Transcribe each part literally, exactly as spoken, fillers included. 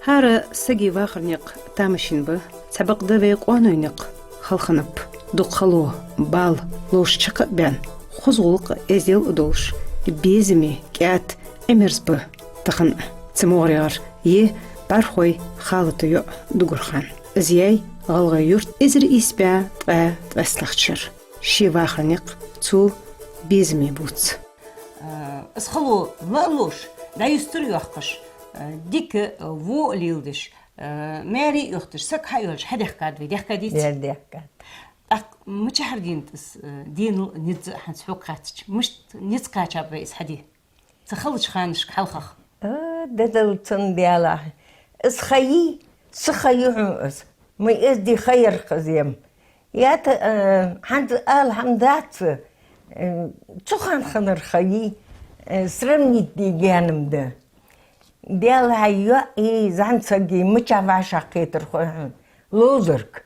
ХӀара сага вахара никъ тамашийна ба, цхьабакъда вай къоаной никъ халханаб. Дукха хало, бала ловш чакхбаьнна, хоза гӀулакх, эздел а долаш, безаме, кӀаьда, Ӏимерза ба тахан. Цу мугӀарера я бӀархой Халата йоӀ Дугархан. Из яьй ГӀалгӀай-Юрта эзар ийс бӀаь ткъаь ткъестлагӀча шера. Ший вахара никъ цул безаме бувц. Э, из хало ла а луш, дӀаюстара йоаккхаш, э, дика, э, во а леладеш, э, маьре а йохийташ, саг хьайолча хьадехкад вай, дехкадеций? Дер дехкад. ТӀаккха мичахьара денад из, э, денал, низ а хӀанз хьога хаьттача? Мишта низ кхаьчаб вай из хьаде? Цу халача ханашка хьалхагӀа. А, дедал цун Даьлахь. Из ха йий, са ха я хьона из. Ма эздий ха яр-кх из ем. Ята, э, хӀанз ала хӀама дац, э, цу хана хиннар ха йий, э, сравнить де гаьна-м да. Даьлахь, йоӀи зӀамсаги мичахьа вӀашагӀкхетар хой хьона? Ловзарга.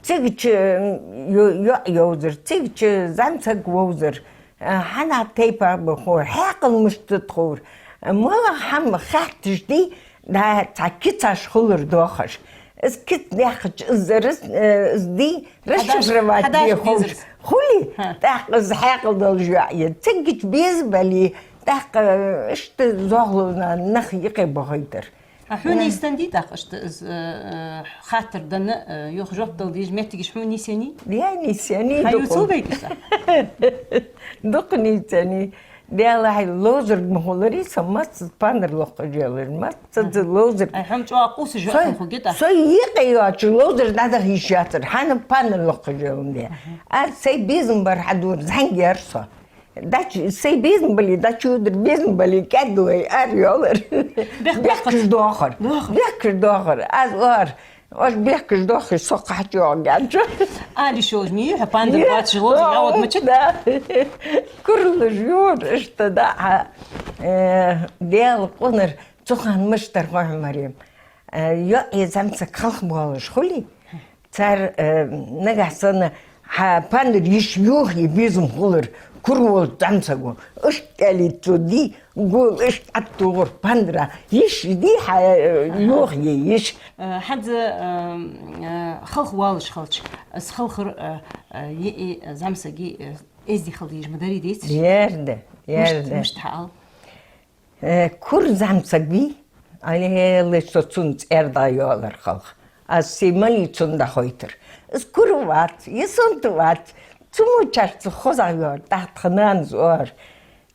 Цигача, м, йо-, йоӀ йовзар, цигача зӀамсаг вовзар. Э, хьанахьа тайпа ба ховр, хьаькъал мишта да ховр. Э, малагӀа хӀама хаьтташ дий, да, цхьа кицаш хулар дохаш. Из кица даьккхача, из рас-, э, из дий, расшифровать де ховш. Хьадаш дезар. Хули? ХӀа. ТӀаккха из хьаькъал долаш йоӀ я. Цигача беза бале, тӀаккха, э, иштта зоахалол нах юкъе бахийтар. А хьона нийсденнадий тӀаккха иштта из, э, э, хаттар денна, э, юха жоп дала дезаш моттигаш хьона нийсъеннай? Е, нийсъеннай. Хьаювцал вайга из? Дукха нийсъеннай. Даьлахь, ловзарга ма хуларий со, массаза пандар локхаш ялар, массаза ловзарга. Ай, хьо-м чӀоагӀа къувсаш йоӀ хинна хургья тӀаккха. Со юкъе йоацаш ловзар дӀадаха йиш яцар, хьанна пандар локхаш ялар де. Аз сай безам бар хьадувр, зӀамига яр со. Дач-, сай безам бале, дӀачуйодар, безам бале, кӀаьда вай, ара йоалар. Бехк-, бехкаш дохар. Дохар. Бехкаш дохар. Аз оар, оаш бехкаш дохаш, со кхачоагӀа гаьнча. Али шоаш ми, хьа пандар бацаш лоза, я вот мачат. Да. Куралаш юр, иштта да, хьа, э, Даьла къунар, цу хана мишта дар хой хьона, Марем. Э, йоӀи зӀамсаг халхабоалаш хулий? Цар, э, нагахьа санна хьа пандар йиш йохае безам хулар, кура волча зӀамсаго. Иштта аьле цо дий, гул иштта ӀотӀатохар пандара. Йиш дий хьа, э, йохае йиш. Э, хӀанз, э, э, халхавоалаш хилча, из халхар, э, э, йоӀи зӀамсаги, э, эздий хила дезаш ма дарий, деций? Ер да, ер да. Мишта, мишта хьаала? Э, кура зӀамсаг вий, алелаш со цун цӀер дӀайоалар халха. Аз сай малий цунна дӀахойтар. Из кура вац, е сонта вац. Цу мочарца хозагӀа йоар, тӀаккха нанас оар.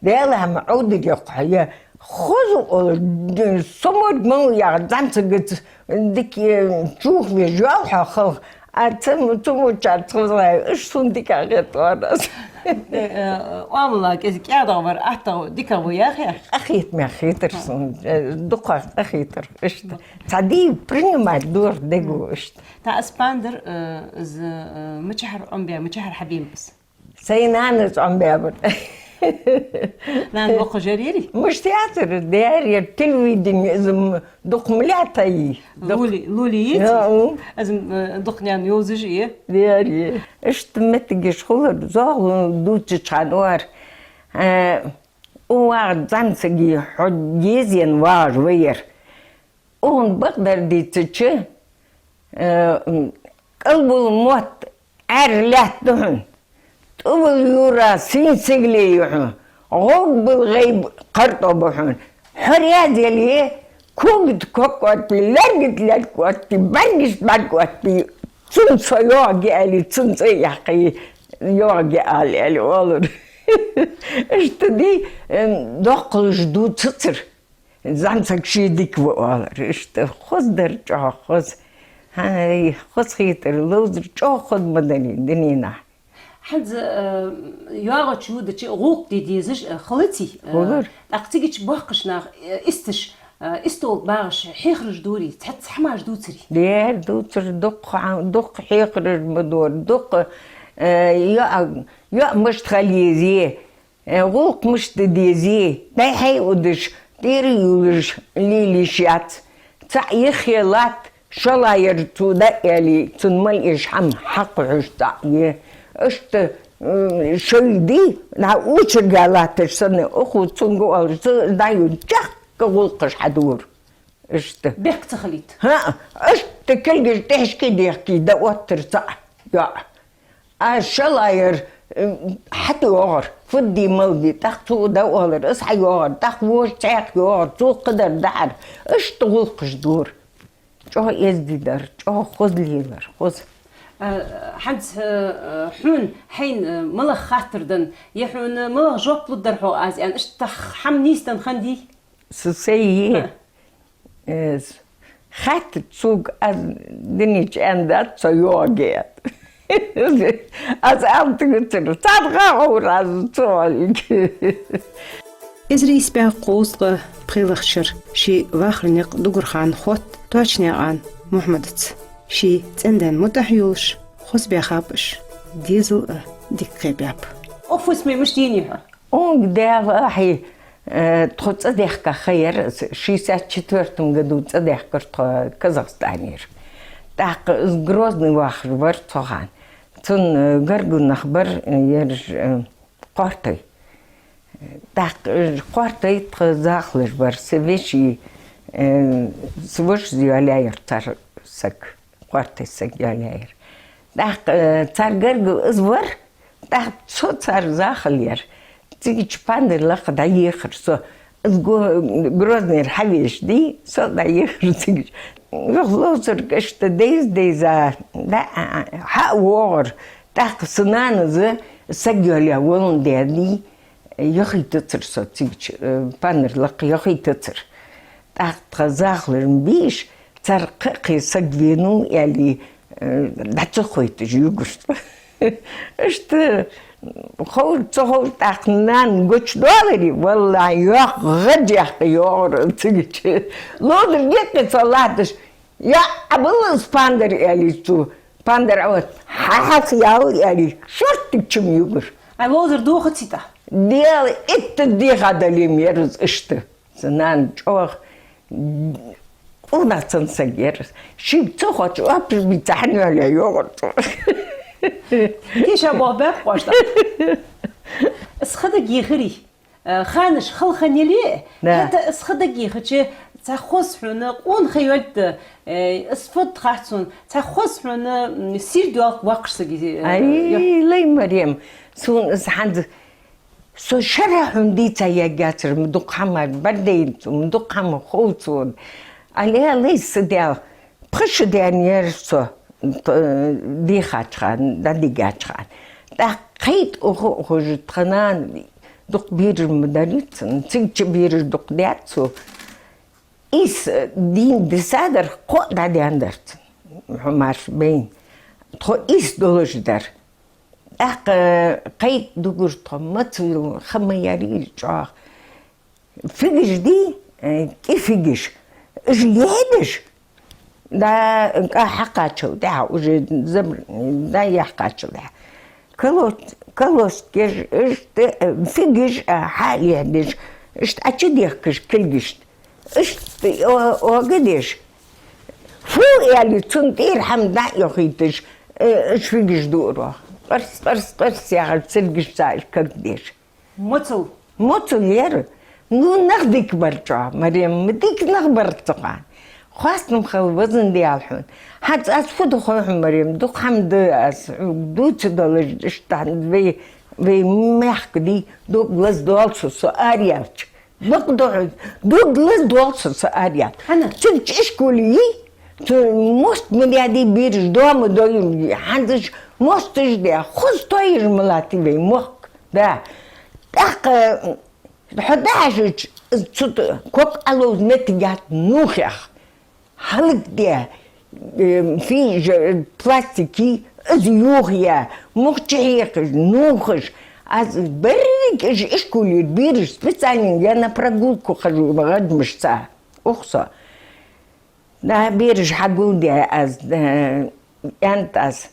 Даьлахь, ма Ӏовдал йоаккх хьо, е хоза оалар, д-, со морг ма ву яхар, зӀамсагаца дика, э, чухвеш йоал хьо халха. А цу, цу мочарца хозагӀа, уж сона дика хет оар аз. Э, э, оамал кӀезига кӀаьдагӀа вар, аттагӀа дикагӀа ва яхе? Къахетамех хетар сона, э, дукха къахетар, иштта. Цхьа дий принимать дора дега, иштта. ТӀаккха из пандар, э, из, э, мичахьара Ӏомабаь, мичахьара хьабенаб из? Сай нанас Ӏомабаьбар. Нана боккхагӀа яр ерий? Мишта яцар, дер яр, телевидени из м-, дукха ма лаьттай. Дукха. Лули, лули йиций? Я, у. Из м-, э, дукха наьна йовзаш я? Дер я. Иштта моттигаш хулар, зоахалол дувцача хана оар. Э, о, вагӀа зӀамсаги, хьо езаенна вагӀаш ва ер. Укхун бакъдар дийцача, э, м, кӀалвала мотт Ӏаьржа лаьтта да хьона, тӀавала юра сийна сигале я хьона, гӀовгбала гӀайба кхартӀо ба хьона. Хьо раьза яле, когата ког оттабе, лаьргата лаьрг оттабе, бӀаргашта бӀарг оттабе, цунна со йоагӀа аьле, цун цӀи яьккхе, йоагӀа ала аьле оалар. Иштта дий, э, доккхалаш дувцацар. ЗӀамсаг ше дика ва оалар, иштта хоза дар, чӀоагӀа хоза. ХӀай, хоза хетар, ловзар чӀоагӀа хоза ма дарий дуненахь. ХӀанз, э, йоагӀача юдача гӀулакх де дезаш, э, хилаций, э, хулар. ТӀаккха цигача боккхача наха, э, исташ, э, истол тӀа багӀаш хьехараш дорий, цхьацца хӀамаш дувцарий? Дер, дувцар, дукха, дукха хьехараш ма дора, дукха, э, йоӀ, йоӀ мишта хила езий, э, гӀулакх мишта де дезий, дӀай-хьай удаш, тӀера юлаш, лелаш яц. ЦаӀ йиххе латт, шоллагӀъяр цо дӀа а аьле, цунна мел эш хӀама хьакхухьаш цаӀ я. Иштта, м, шоай дий, дӀа очередь латташ санна, укхо цунга оалаш, цо дӀайода, чехка гӀулакхаш хьадора. Иштта. Бехк ца хилийта. ХӀаа, иштта кулгаш тӀехьашка дехкий, дӀаоттар цаӀ йоӀ. Аз шоллагӀъяр, э, хьатӀайоагӀар, фуд-малад, тӀаккха цо дӀаоалар, из хьайоагӀар, тӀаккха вож цхьаькха йоагӀар, цо кхыдар дахьар. Иштта гӀулакхаш дора. ЧӀоагӀа эздий дар, чӀоагӀа хоза лелар, хоза. А, хӀанз, э, хьона, хьайна, э, малагӀа хаттар даьд, е хьона малагӀа жоп лургдар хьога аз аьнна, иштта хӀама нийсденна хиннадий? Со сайе. ХӀаа. Э, с-, хаттар сога аз динича аьннадац, со йоагӀа. Аз ала тӀагӀацар, царга гӀовр аз цо оалга. Эзар ийс бӀаь кхузткъа пхелагӀча шера ший вахара никъ Дугархана хотт Точнаькъан Мухьмадаца. Ший цӀен-даьна мутӀахьа йолаш, хоза баьхаб уж, дезал а дика кхебаьб. Укх фусаме мишта енай хьо? Укх Дала хьи, э, тхо цӀадаьхка ха яр, шестьдесят четвёртом году цӀадаьхкар тхо Казахстанера. ТӀаккха из Грозный вахар вар цу хана. Цун, э, гаргара нах бар, э, ераш, э, кхоартой. ТӀаккха, э, кхоартой тха захалаш бар, са веший, э, са вешийс йоалаяьяр цар саг. Кхоартой саг йоалаяьяр. ТӀаккха, э, цар гаргара из вар, тӀаккха со цар захал яр. Цигача Пандар лакха дӀаехар со. Из го-, Грознера хьавеша дий, со дӀаехар цигача. Юха ловзарга иштта дайза-дайза, да, хьа а воагӀар. ТӀаккха са нанас саг йоалаяь воландаь дий, яхийтацар со цигача, э, Пандар лакха яхийтацар. ТӀаккха тха захалаш беш, цар кхы-кхы саг венав аьле, э, дӀа ца хойташ югаш. Иштта ховш, ца ховш, тӀаккха нана гучадоаларе, валлахӀи, йоккха гӀаж яьккха йоагӀар цигача. Ловзарга юкъе ца латташ, я, Ӏабилла из Пандар, аьле цо. Пандар Ӏаоттаб, хьа хьалха ял, аьле, шорттига чу ма югаш. Ай, ловзар дохаций тӀаккха? Даьла, итт дехьа дале-м яр из иштта. Са нана чӀоагӀа къонахча саг яр. Шийга ца хоатташ, оапаш бийца хьайоалаяь йоагӀар цо. Тийша бохабаьб-кх оаш тӀаккха. Из ха дагайийхарий? Э, ханаш хала хинна яле, да, хӀаьта из ха дагайийхача, цхьа хоза хьона къона ха йоаллийт, э, из фуд хац сона, цхьа хоза хьона, м, сийрда йоаллалга воккхача сага, э, ай, йо. Лай, Марем, сона из хӀанз Со шера хьона дийца ергьяцар, ма дукха хӀама бӀаргадайнад цо, ма дукха хӀама хов цо. Ала лай са Даьла, пхи шу даьнна яр со, т-, дийхача хана, дӀадигача хана. ТӀаккха кхайта ухаш, ухаш тха нана дукха бераш ма дарий цун, цигача бераш дукха даьд цо. Ийс дийна дисадар, кхоъ дӀадаьннадар цун, хьо марш бейна. Тхо ийс долаш дар. ТӀаккха кхайта дугар тхо, моцал ха ма ярий чӀоагӀа. Фигаш дий, э, кӀи фигаш. Уж ледаш. Да, кӀа хьакхаччалца, уже забр-, да, яьккхаччалца. Колос-, колоскаш, иштта, э, фигаш, а, хьаледаш. Иштта Ӏочудехкаш кулгашта. Иштта о-, огадеш. Фу, аьле, цун тӀера хӀама дӀа а йохийташ, э, уж фигаш дуарох. Къарс, къарс, къарс яхаш, цергашца уж кагдеш. Моцал? Моцал яр. Ну, нах дика бар чӀоагӀа, Марем, дика нах бар цу хана. Хоастам хилда, везан Даьла, хьона. ХӀанз аз фу ду хой хьона, Марем, дукха хӀама да аз хьога дувца долаш, иштта хӀанз вай, вай мехка дий, дог лазадоал со, со араяьлча. Бакъда хьона, дог лазадоал со, со араяьлча. ХӀана? Цигача ишколе йий, цу мост ма даьдий бераш, доа ма дой, хӀанз уж мосташ даь, хоза тоаеш ма латтий вай мохк, да. ТӀаккха хьо дӀахьежача, цу т-, ког Ӏоловза моттиг яц нувхех. ХӀалакдаь, э, фи-, ж-, пластикий, из юхаяь, мохк чухьекхаш, нувхаш. Аз берригаш ишколера бераш специально я на прогулку хожу, гӀадмашца. Укх со. Да, бераш хьагулдаь аз, э, аьннад аз.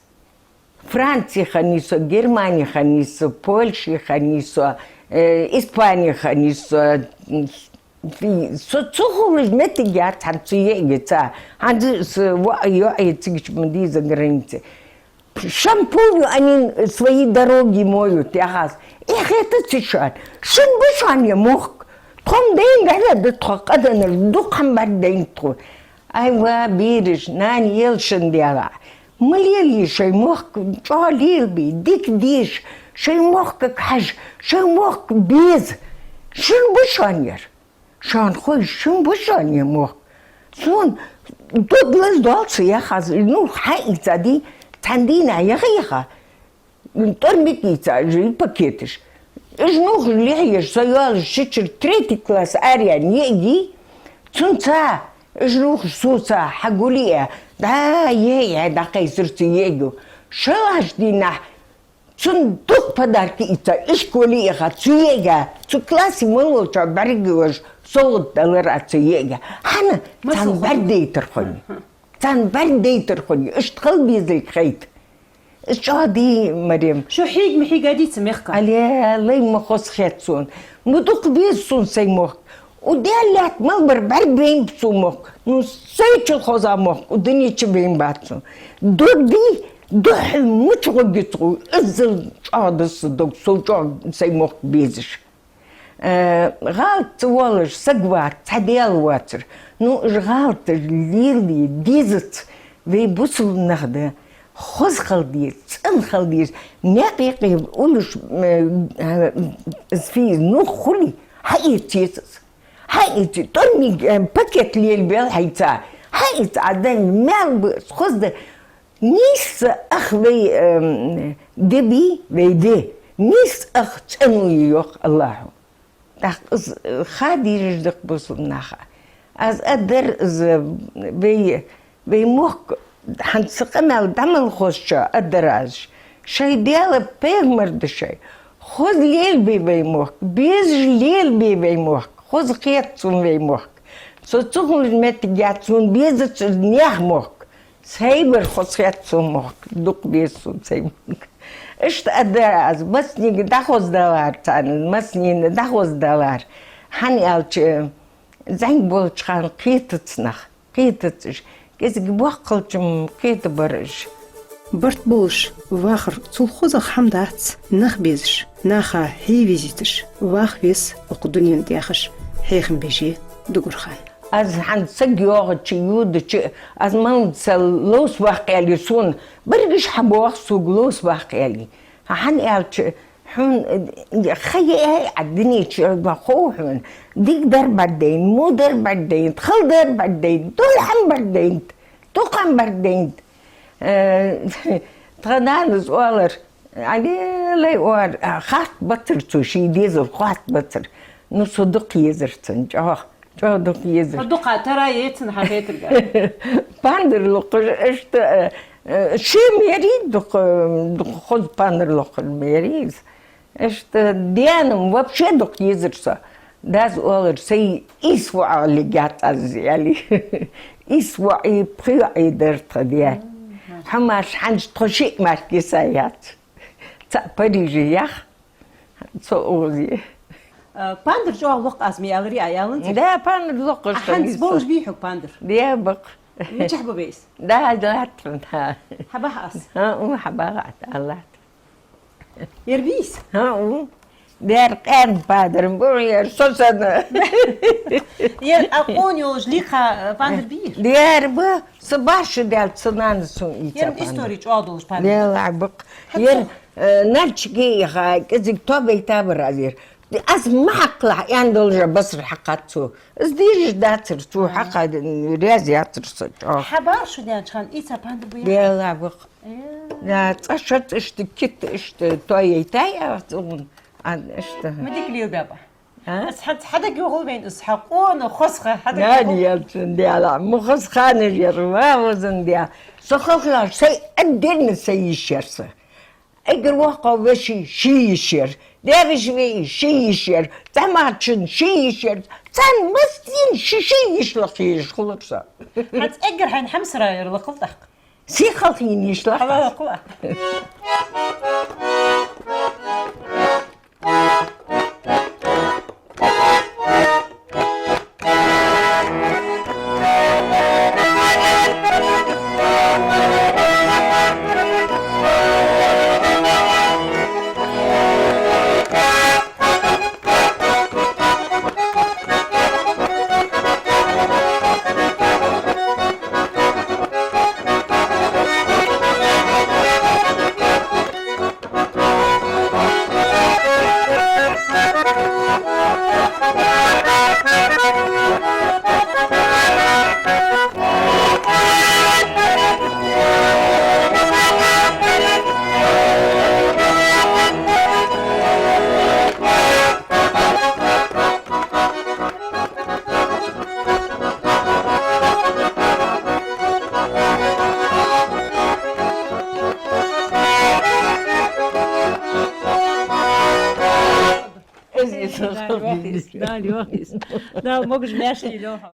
Франце хиннай со, Германе хиннай со, Польше хиннай со, э, Испане хиннай со, м, фи-, со цу хулаш моттиг яц хӀанз цу йиӀигаца. ХӀанз со воӀ, йоӀ я цигача ма дий загранице. Шампунью они свои дороги моют, яхаш. Эхь хетаций шоана? Шун ба шоана ер мохк? Тхо-м дайна дӀадаьд тхо, къаданаш, дукха хӀама бӀаргадайнад тхо. Ай, ва бераш, нана елшан Даьлахь, ма лелае шоай мохк, чӀоагӀа лелабе, дика деша, шоай мохкага хьажа, шоай мохк беза. Шун ба шоана ер? Шоана хой, шун ба шоана ер мохк? Сона дог лазадоал са, яхаш, ну, хьаийца дий, цхьан дийнахьа яха-яха, тӀормиг ийца, уж пакеташ. Уж нувхаш лехьаеш, со йоалаш шичара третий класс араяьнна йиӀиг, цунца уж нувхаш соца хьагулъяь, дӀа-е-е дӀакхайсар цу йиӀига. ШоллагӀча дийнахьа цунна дукха подаркаш ийца, ишколе яха цу йиӀига, цу классе мел волчоа бӀаргагуш совгӀат далар аз цу йиӀига. ХӀана? Царна бӀаргадайтар хой. Царна бӀаргадайтар хой. Иштта хила безалга хет. Из чӀоагӀа дий, Марем. Шо хьийга ма хьийга дийца мехка. Алле, лай ма хоза хет сона. Ма дукха беза сона сай мохк. Укх даьла лаьтта мел бар бӀаргабайнаб сона мохк. Ну, сайчул хоза мохк укх дунен чу байнабац сона. Дог дий, духхьал мича гӀоргья цо, иззал чӀоагӀа да са дог, сов чӀоагӀа сай мохк безаш. Э, гӀалат ца воалаш саг вац, цхьа Даьла воацар. Ну, уж гӀалаташ лелае дезац, вай бусалба нах да. Хоза хила деза, цӀена хила деза. Наькъа юкъе уллаш, э, э, из фу я, нух хуле, хьаэца еза из. Хьаэца, тӀормиг, э, пакет лелабе хьайца. Хьаэца, Ӏа даьнна маьл ба из, хоза да. Нийсса ах вай, эм, ди бий, вай ди. Нийсса ах цӀено я, йоах АллахӀо. ТӀаккха из, э, ха дезаш да-кх бусалба наха. Аз аргдар из, э, вай, вай мохк хӀанз са къамаьл дӀа мел хозачоа аргдар аз. Шоай Даьла, пайхамар да шоай. Хоза лелабе вай мохк, безаш лелабе вай мохк. Хоза хет сона вай мохк. Со ца хулача моттиге яц сона безац из наьха мохк. Сай бар хоза хет сона мохк, дукха беза сона сай мохк. Иштта аргдар аз, массанега дӀахозадалар царна, массанена дӀахозадалар. ХӀана аьлча, зӀамига болча хана кхетац нах, кхетац уж. КӀезига боккха хилча-м кхетабар уж. Барт болаш вахар цул хозагӀа хӀама дац, нах безаш, наха хьийвезийташ, ваха веза укх дунен тӀа яхаш, хьехам беш я Дугархан. Аз хӀанз саг йоагӀача, йодача, аз малан сел ловца ваккха аьле сона, берригаш хьабоагӀа сога ловца ваккха аьле. ХӀана аьлча, хьона, э, ха яьй Ӏа дунен чу, ма хов хьона, дика дар бӀаргадайнад, во дар бӀаргадайнад, хала дар бӀаргадайнад, дола хӀама бӀаргадайнад, дукха хӀама бӀаргадайнад. Э, тха нанас оалар, Ӏалелай оалар, а, хаттабацар цо, ший дезал хаттабацар. Ну, со дукха езар цунна, чӀоагӀа, чӀоагӀа дукха езар. Хьо дукха тара ецна хьахетарга. Пандар локхаш, иштта, э, э, ший мери дукха, дукха хоза пандар локхаш мери из. Иштта даьна-м вообще дукха езар со. Дас оалар, сай ийс воӀ лигяц аз, аьле. Ийс воӀи пхи йоӀи дар тха даь. Мгм. ХӀамаш хӀанз тхо шиъ мара киса яц. Цаӏ Париже ях, цо укхаза я. Э, пандар чӀоагӀа локх аз, ма аьларий Ӏа, аьланзар? Да, пандар локхаш. А хӀанз болаш бий хьога пандар? Да, ба-кх. Мичахьа ба вай из? Да, латтар, да. Хьабахьа аз? ХӀа, у, хьабахьа, латт. Ер бий из? ХӀа, у. Дер къен пандар ба ер, со санна. Ер а къона йолаш лийкха, э, пандар бий ер? Дер ба, са башха даьлча, са нанас сона ийца пандар. Ер истори чӀоагӀа долаш пандар. Лела ба-кх. Ер, э, Нальчике яха, кӀезига тоабайта бар аз ер. Аз ма хьакхалахь, аьнна долаш а басар хьакхад цо. Аз дийраш дацар, цо хьакха раьза яцар со чӀоагӀа. Хьа башха даьлча хана ийца пандар ба ер? Лела ба-кх. Э. Да, цкъа-шозза иштта кита, иштта тоаяйтай аз цун. А, иштта. Ма дика лелабаьб. А? Аз хьа, хьа дага йоагӀа вайна из, хьа къона хоза ха, хьа дага йоагӀа. Ялцун дела, ма хоза ханаш яр, ва хозан дела. Со халхалаш, сай аддерна сай йиш яр са. Эггара воккхагӀа веший ший йиш яр. Даь-веший ший йиш яр. ЗӀамагӀчун ший йиш яр. Царна массанена ший-ший йиш лакхъеш хулар со. ХӀанз эггара хьайна хьамсара яр лакхал тӀаккха. Сихал хин йиш лакхал. Хьалакхал. Из, из, Дала вахис, Дала вахис. Дала могаш-маьрша йойла.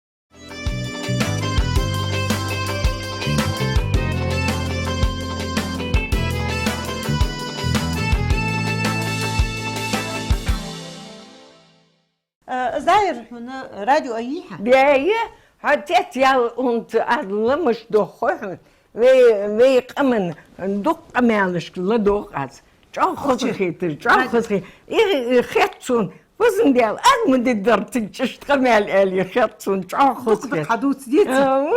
Э, Зайр, хьона радио айхьа? Бе, хьо тет ял унт адла муш доххой хьона. Вай, вай къаман дукха къамаьлашка ладувгӀ аз. ЧӀоагӀа хоза хетар, чӀоагӀа хоза хетар. И, и хет сона, везан Даьла, аз ма диддар цига чӀишта къамаьл аьле, хет сона, чӀоагӀа хоза хет. Дукха хьадувц дийца. А,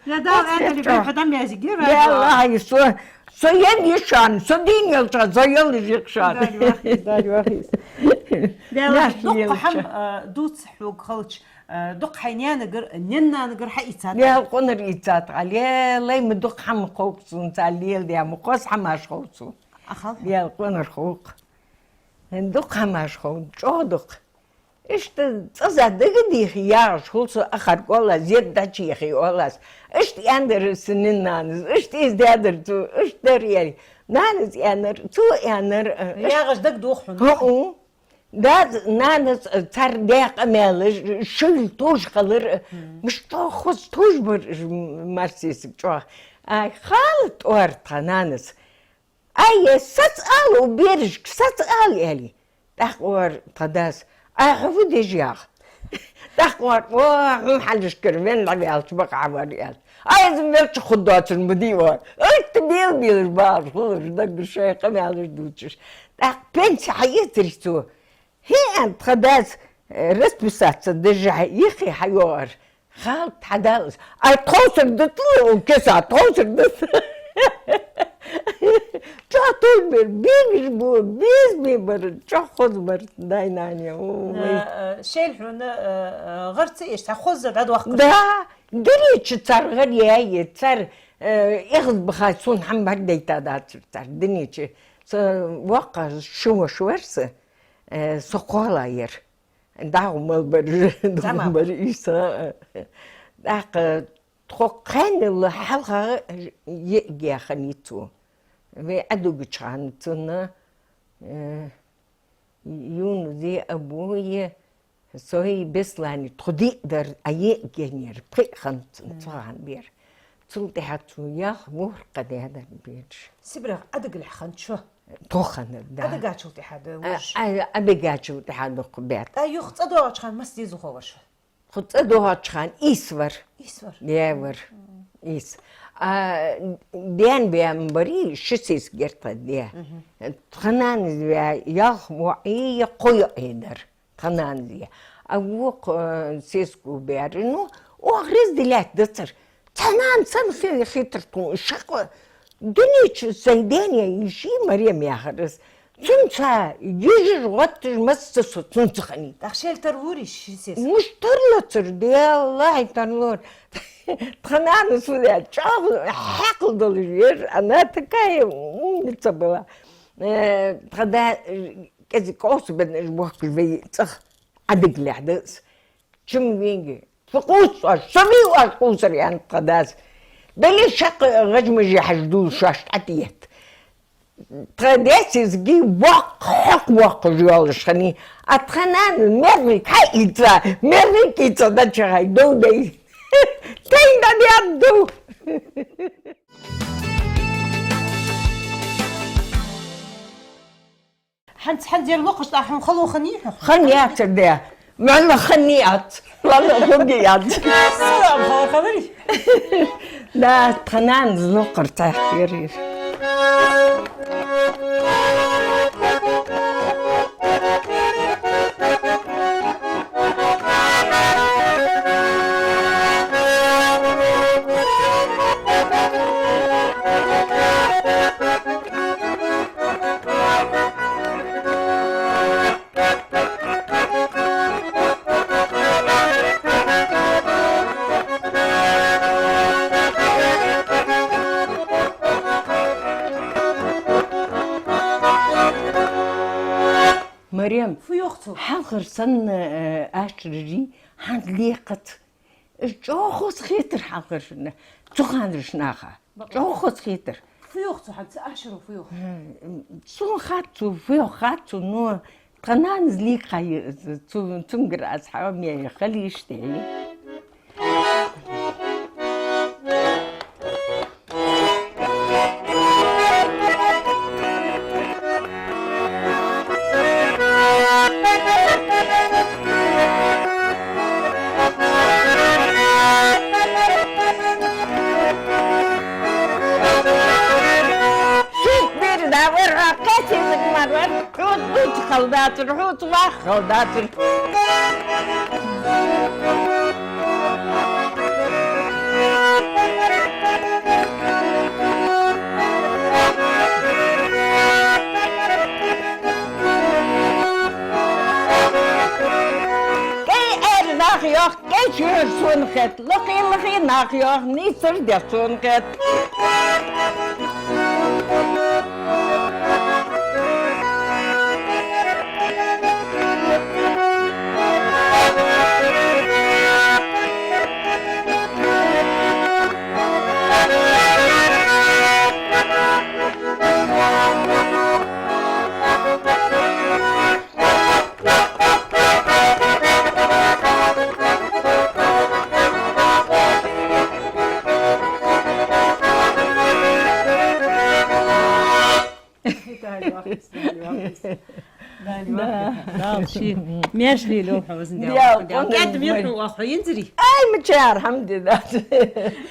я Дала, аз аьле, чӀоагӀа. Бе, хьадам язиге, Даьла, радио. Ай, со, со ен йишан, со дийна йолча, со йолаш йихшан. Дала вахис, Дала вахис. Даьла, дукха хӀама, а, дувц хьога хилча, а, дукха хьай наьнагара, наьна-нанагара хьаийцад. Даьла къонахчалца ийцад, ле, лай ма дукха хӀама хов сона, цар леладаь ма хоза хӀамаш хов сона. Ахал? Даьла къонахчалца хов. Дукха хӀамаш хов, чӀоагӀа дукха. Иштта цкъаза дага дийхе ягӀаш хул со, ахар оал аз, зед дӀачуехе оал аз. Иштта аьннадар са наьна-нанас, иштта из даьдар цо, иштта дар аьле. Нанас аьннар, цо аьннар, э, иштта. ЯгӀаш дагадох хьона? ХӀу-у. Дас, нанас, э, цар даь къамаьлаш, шоайла товш хилар, э, мишта хоза товш бар, э, марсесаг чӀоагӀа. Ай, хала тӀоара тха нанас. Ай, саца ала, у берашка саца ала, аьле. ТӀаккха оалар тха дас: «Ай, хьо фу деш, яха?» ТӀаккха оалар: «О, хьона хьалхашкара венна дӀаваьлча бакъахьа вар», аьле. «Ай, из велча хургдоацар ма дий», оалар. Иштта бел-белаш багӀаш хулар даггара шоай къамаьлаш дувцаш. ТӀаккха пенси хьаэцар цо. ХӀе, аьнна, тха дас, э, расписаться деш хьа, йиххе хьайоагӀар. Хала тхо Ӏадал из. Ай, тховсар дитал, у кеса тховсар дита. ЧӀоагӀа товш бар, бегаш бу, безаме бар, чӀоагӀа хоза бар, дай-нанеи, о, вай. А, а, шоайла хьона, а, а, гӀар ца еш, цхьа хоза дӀадоаккхаш. Да, дунен чу цар гӀар яьй, цар, э, эгӀазбаха сона хӀама бӀаргадайта дацар цар дунен чу. Са воккха ши воша вар са, э, со кхоалагӀа яр. ДӀахо мел бар, дӀахо мел бар из. ТӀаккха тхо кхаьннел хьалха йиӀиг яь хиннай цо. Вай Ӏодугача хана цунна, э, Юнуси, Абуи, сои Беслани, тхо диъ дар, а йиӀиг яьннаяр, пхиъ хиннад цунна цу хана бер. Цул тӀехьагӀа цо ялх-ворхӀ кхаь даьдар бераш. Сибрех Ӏодигалехь хиннад шо? Тхо хиннад, да. Ӏодигачул тӀехьагӀа да, а, вож? А, Ӏодигачул тӀехьагӀа дукха баьд. А юха цӀадоагӀача хана масса дезалхо вар шо? Тхо цӀадоагӀача хана ийс вар. Ийс вар? Е, вар. Ийс. А, даьна ваь ма барий, ши сесаг яр тха даь. Тха нанас ваь ялх воӀи кхо йоӀи дар. Тха нанас ваь. А вокх, э, сесаг ваьр. Ну, оаха разделять дацар. Цхьа нана санна хи-, хетар тхона. Шаккха дунен чу сай даьна йиш йий Марем яхар из. Цунца йижаш, гӀотташ, масса со цунца хиннай. ТӀаккха шоайла тарлорий ши сесаг? Мишта тарлацар, Даьллахьа, тарлора. Тха нанас ваь чӀоагӀа хьаькъал долаш яр, она такая умница была. Э, тха да, э, кӀезига къовсабенна уж бохкаш вай цӀагӀа Ӏодигалехь да из. Чу ма венге. Со къувсаш, со вий оаш къувсар, аьннад тха дас. Дале шаккха гӀаж-мажа хьажа дуллаш шоашта ӀотӀаетта. Тха даь сесаги воккха хьокха воаккхаш йолаш хиннай. А тха нана мерриг хьаийца, мерриг ийца дӀачухьай дов дай. Тайна дӀадаьд дов. ХӀанз, хӀанз ер локхаш тӀа хьона хало хиннай хьона? Хиннаяцар, да. Валлахь, хиннаяц. Валлахь, хургьяц. Салам, хала хиларий? Да, тха нанас локхар цхьаькха яр ер. Хьалхара санна, э, ашкарий хӀанз лекхац. ЧӀоагӀа хоза хетар хьалхарчунна. Цу ханарча наха. ЧӀоагӀа хоза хетар. Фу йоах цо хьа, цу ашкаро фу йоах? М, сона хац цо, фу йоах хац цо, но тха нанас лийкхай цу, цунгара аз хьа ма яй, хала йиш тӀехьа. Шит бир да вар, кхесизг мар вар, хьуц, хьуц хала дацар, хьуц вах хала дацар. КӀай эр нах йоах, кӀай шоьр сона хет, лакхе-лакхе нах йоах, нийсар деш сона хет. Дала вахис, Дала вахис. Дала вахис. Дала ший маьрша лелайолда хьо, везан Даьла. Дала къонахчалла вахийта. Ай, мичара, хьамди да.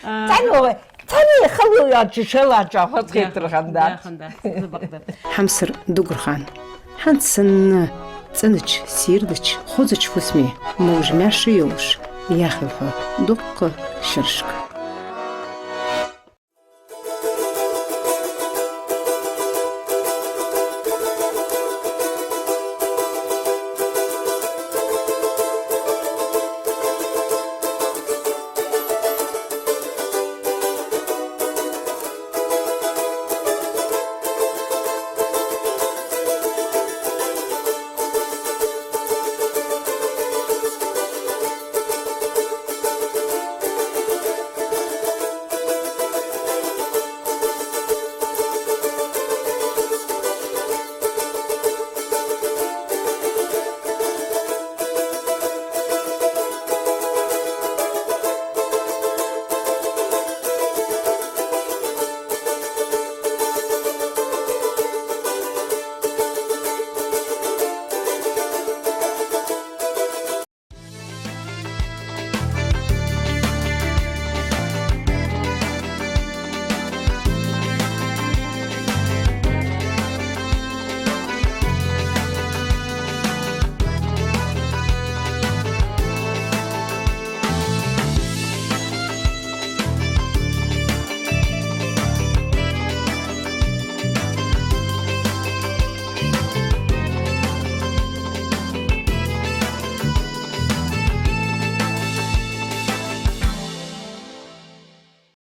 А. Цхьанне, цхьанне хала йоацаш, шоайла чӀоагӀа хоза хетар хиннадац. Да, хиннадац. Из бакъда. Хьамсара Дугархан. ХӀанз санна цӀенача, сийрдача, хозача фусаме мовш-маьрша йолаш яхийла хьо дуккха шерашка.